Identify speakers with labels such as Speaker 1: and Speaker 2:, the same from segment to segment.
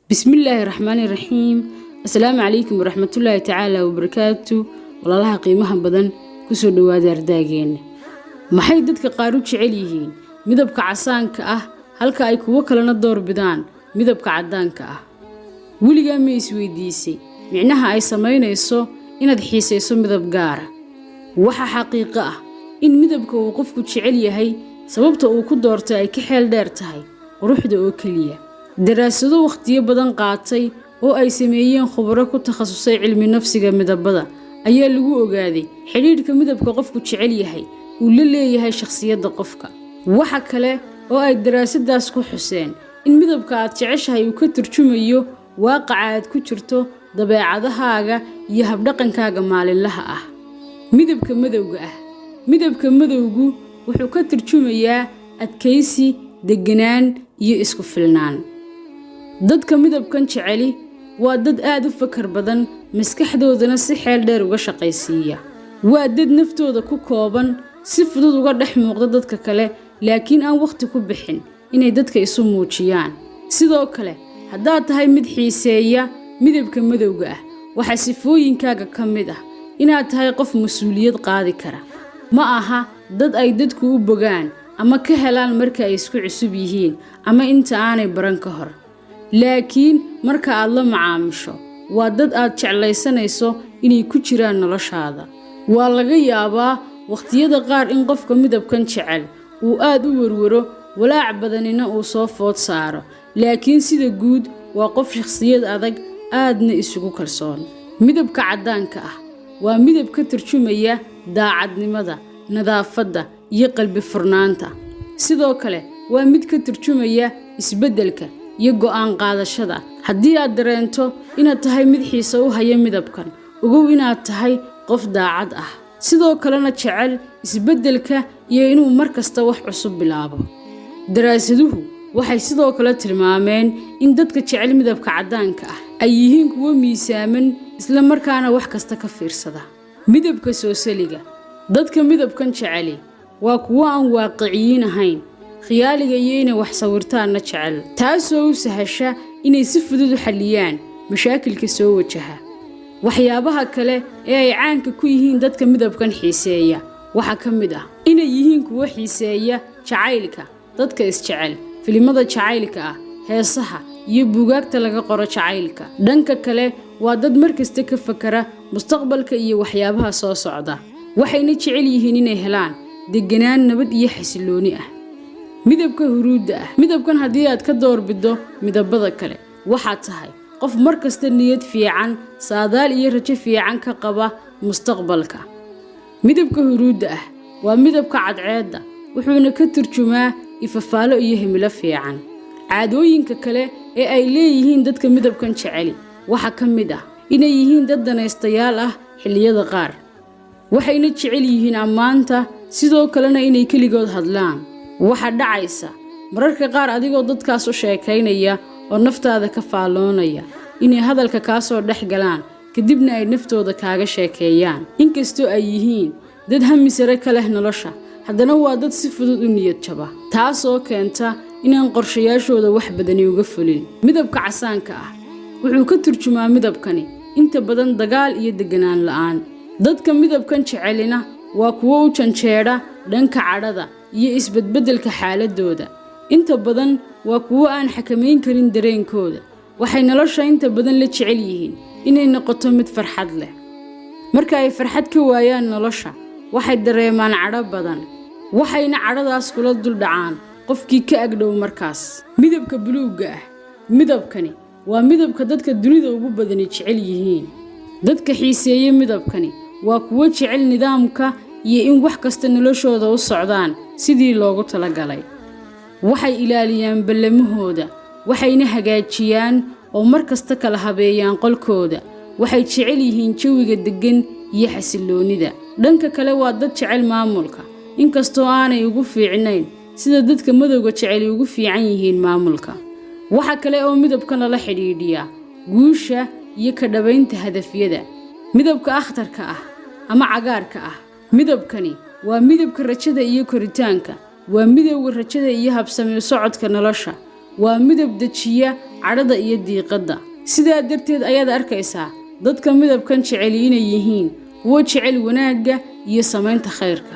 Speaker 1: Bismillaahi raxmaani raxiim. Asalaamu calaykum waraxmatullaahi tacaala wabarakaatu. Walaalaha qiimaha badan, kusoo dhowaada ardaageena. Maxay dadka qaar u jecel yihiin midabka casaanka ah, halka ay kuwo kalena door bidaan midabka caddaanka ah? Weligaa ma isweydiisay micnaha ay samaynayso inaad xiisayso midab gaara? Waxa xaqiiqo ah in midabka uu qofku jecel yahay sababta uu ku doortay ay ka xeel dheer tahay quruxda oo keliya. Daraasado wakhtiyo badan qaatay oo ay sameeyeen khubaro ku takhasusay cilmi nafsiga midabada ayaa lagu ogaaday xidhiidhka midabka qofku jecel yahay uu la leeyahay shakhsiyadda qofka. Waxa kale oo ay daraasadaas ku xuseen in midabka aad jeceshahay uu ka turjumayo waaqaca aad ku jirto, dabeecadahaaga iyo habdhaqankaaga maalinlaha ah. Midabka madowga ah. Midabka madowgu wuxuu ka turjumayaa adkaysi, degganaan iyo isku filnaan. Dadka midabkan jeceli waa dad aad u fakar badan, maskaxdoodana si xeel dheer uga shaqaysiiya. Waa dad naftooda ku kooban, si fudud uga dhex muuqda dadka kale, laakiin aan wakhti ku bixin inay dadka isu muujiyaan. Sidoo kale, haddaad tahay mid xiiseeya midabka madowga ah, waxaa sifooyinkaaga ka mid ah inaad tahay qof mas-uuliyad qaadi kara. Ma aha dad ay dadku u bogaan ama ka helaan marka ay isku cusub yihiin ama inta aanay baran ka hor, laakiin marka aad la macaamisho, waa dad aad jeclaysanayso inay ku jiraan noloshaada. Waa laga yaabaa wakhtiyada qaar in qofka midabkan jecel uu aad u werwaro, walaac badanina uu soo food saaro, laakiin sida guud waa qof shakhsiyad adag, aadna isugu kalsoon. Midabka caddaanka ah waa midab ka turjumaya daacadnimada, nadaafadda iyo qalbi furnaanta. Sidoo kale waa mid ka turjumaya isbeddelka iyo go'aan qaadashada. Haddii aad dareento inaad tahay mid xiise u haya midabkan, ogow inaad tahay qof daacad ah, sidoo kalena jecel isbeddelka iyo inuu mar kasta wax cusub bilaabo. Daraasaduhu waxay sidoo kale tilmaameen in dadka jecel midabka caddaanka ah ay yihiin kuwo miisaaman, isla markaana wax kasta ka fiirsada. Midabka soosaliga. Dadka midabkan jeceli waa kuwo aan waaqiciyiin ahayn, khiyaaliga iyo inay wax sawirtaanna jecel, taasoo u sahasha inay si fudud u xalliyaan mashaakilka soo wajaha. Waxyaabaha kale ee ay caanka ku yihiin dadka midabkan xiiseeya waxaa ka mid ah inay yihiin kuwo xiiseeya jacaylka, dadka isjecel, filimada jacaylka ah, heesaha iyo buugaagta laga qoro jacaylka. Dhanka kale, waa dad mar kasta ka fakara mustaqbalka iyo waxyaabaha soo socda, waxayna jecel yihiin inay helaan deganaan, nabad iyo xasilooni ah. Midabka huruudda ah. Midabkan haddii aad ka doorbido midabada kale, waxaad tahay qof mar kasta niyad fiican, saadaal iyo rajo fiican ka qaba mustaqbalka. Midabka huruudda ah waa midabka cadceedda, wuxuuna ka turjumaa ifafaalo iyo himilo fiican. Caadooyinka kale ee ay leeyihiin dadka midabkan jeceli waxaa ka mid ah inay yihiin dad danaystayaal ah xilliyada qaar, waxayna jecel yihiin ammaanta, sidoo kalena inay keligood hadlaan. Waxaa dhacaysa mararka qaar adigoo dadkaas u sheekaynaya oo naftaada ka faalloonaya inay hadalka kaa soo dhex galaan, kadibna ay naftooda kaaga sheekeeyaan. Inkastoo ay yihiin dad hami sare ka leh nolosha, haddana waa dad si fudud u niyad jaba, taasoo keenta inaan qorshayaashooda wax badani uga fulin. Midabka casaanka ah wuxuu ka turjumaa midabkani inta badan dagaal iyo deganaan la'aan. Dadka midabkan jecelina waa kuwo u janjeedha dhanka cadhada iyo isbedbeddelka xaaladooda. Inta badan waa kuwo aan xakamayn karin dareenkooda. Waxay nolosha inta badan la jecel yihiin inay noqoto mid farxad leh. Marka ay farxad ka waayaan nolosha, waxay dareemaan cadho badan, waxayna cadhadaas kula duldhacaan qofkii ka agdhow markaas. Midabka buluugga ah. Midabkani waa midabka dadka dunida ugu badani jecel yihiin. Dadka xiiseeya midabkani waa kuwo jecel nidaamka iyo in wax kasta noloshooda u socdaan sidii loogu talagalay. Waxay ilaaliyaan ballamahooda, waxayna hagaajiyaan oo mar kasta kala habeeyaan qolkooda. Waxay jecel yihiin jawiga deggan iyo xasilloonida. Dhanka kale, waa dad jecel maamulka, inkastoo aanay ugu fiicnayn sida dadka madowga jeceli ugu fiican yihiin maamulka. Waxa kale oo midabkan lala xidhiidhiyaa guusha iyo ka dhabaynta hadafyada. Midabka akhtarka ah ama cagaarka ah. Midabkani waa midabka rajada iyo koritaanka, waa midowga rajada iyo habsami socodka nolosha. Waa midab dejiya cadhada iyo diiqadda. Sidaa darteed ayaad arkaysaa dadka midabkan jeceli inay yihiin kuwo jecel wanaagga iyo samaynta khayrka.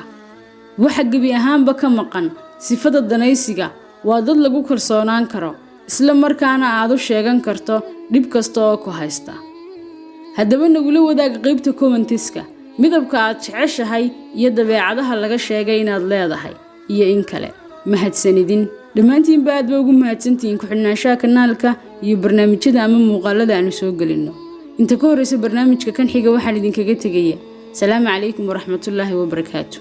Speaker 1: Waxa gebi ahaanba ka maqan sifada danaysiga. Waa dad lagu kalsoonaan karo, isla markaana aad u sheegan karto dhib kasta oo ku haysta. Haddaba nagula wadaag qaybta comments-ka midabka aad jeceshahay iyo dabeecadaha laga sheegay inaad leedahay iyo in kale. Mahadsanidin dhammaantiinba. Aad ba ugu mahadsantihiin ku-xidhnaanshaha kanaalka iyo barnaamijyada ama muuqaalada aanu soo gelinno. Inta ka horreysa barnaamijka kan xiga, waxaan idinkaga tegaya salaamu calaykum waraxmatullaahi wabarakaatu.